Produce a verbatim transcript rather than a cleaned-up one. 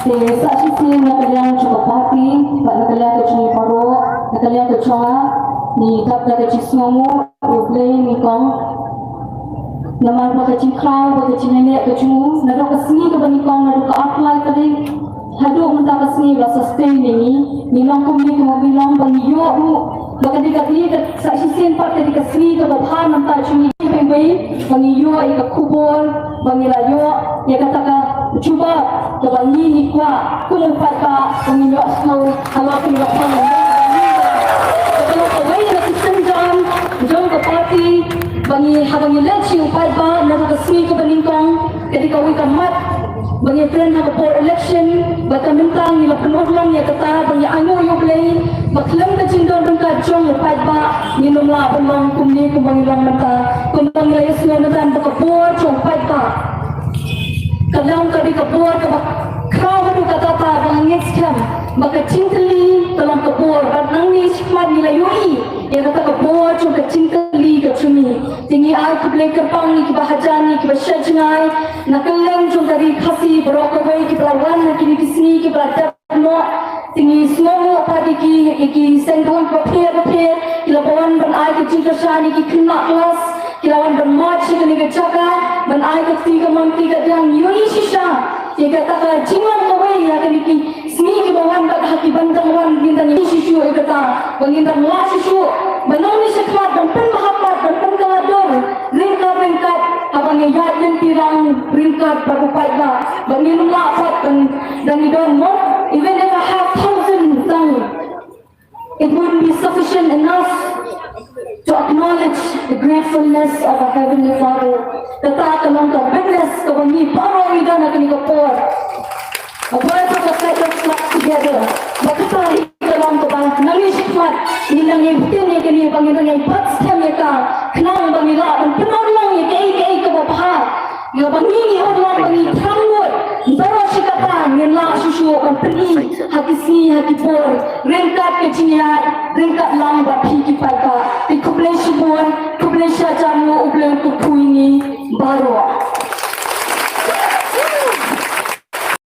Sa shisien na ka liang jong ka party, bad na ka liang ka jong ngi baroh, na ka liang ka jong nga, ngi dap da ka jingsngewnguh ïa U Blei nyngkong. Namar ba ka jingkhraw bad ka jingïaleh ka jong u, naduh ka sngi kaba nyngkong, naduh ka arphew lai tarik haduh mynta ka sngi ba sa stay ïa ngi, ngi long kumne kumba ngi long, ba ngi ïoh ruh ba ka dei ka dei ka, sa shisien pat ka dei ka sngi kaba bha na ka bynta jong ngi, ba ngi ïoh ïa ka khubor, ba ngi la ïoh ïa kata ka jubab kaba ngi ngi kwah kum u paidbah, ba ngi ïohsngew halor kane ka khubor. Kata ka long kawei na ki sienjam jong ka party, ba ngi, haba ngi leit sha u paidbah naduh ka sngi kaba nyngkong, ka dei kawei ka mat ba ngi kren ha ka por election, bad mynta ngi la pynurlong ïa kata, ba ngi ainguh ïa U Blei ba khlem ka jingdon ryngkat jong u paidbah ngin ym lah ban long kumne kumba ngi long mynta. Kumba ngi la ïohsngew mynta, ba ka bor jong u paidbah ka long, ka dei ka bor kaba khraw haduh katta katta, ba ngi ngeit skhem ba ka jingkylli ka long ka bor, bad nangne shakhmat ngi la ïohi ïa kata ka bor jong ka jingkylli ka jong ngi. Te ngi ai khublei kyrpang ïa kiba hajan, ïa kiba shah jngai na kylleng jong ka ri Khasi baroh kawei, kiba la wan ha kine ki sngi kiba la dep noh. Te ngi sngewnguh pat ïa ki, ïa ki seng khlong bapher bapher, ki la wan ban ai ka jingkyrshan ïa ki khynnah klas, ki la wan ban march sha kane ka jaka ban ai ka kti kamon kti kadiang. Ngi ïohi shisha ïa kata ka jinglong kawei ha kine ki sngi kiba wan, bad ha kiban dang wan ngin dang ïohi shuh shuh ïa kata, ba ngin dang lah shuh shuh ba nangne shakhmat ban pynbha pat, ban pynkylla dur ryngkat ryngkat, haba ngi ïaid lynti rang ryngkat bad u paidbah, ba ngin ym lah pat ban dang ïadon mo. Even if I have thousand tongue, it wouldn't be sufficient enough to acknowledge the gratefulness of our Heavenly Father. Kata ka long ka witness kaba ngi baroh ngi don ha kane ka por. A voice of a federal club together. Ba kata hi ka long kaba nangne shakhmat ngin nang ïai btin ïa kane, ba ngin nang ïai bat skhem ïa ka, khnang ba ngin lah ban pynurlong ïa kaei kaei kaba bha. Ïa ba ngi ngi urlong, ba ngi thrang lut, baroh shi katta ngin lah shuh shuh ban pyni ha ki sngi ha ki por ryngkat ka jingïaid, ryngkat lang bad phi ki paidbah. Te khublei shibun, khublei shihajar nguh, U Blei un kyrkhu ïa ngi baroh.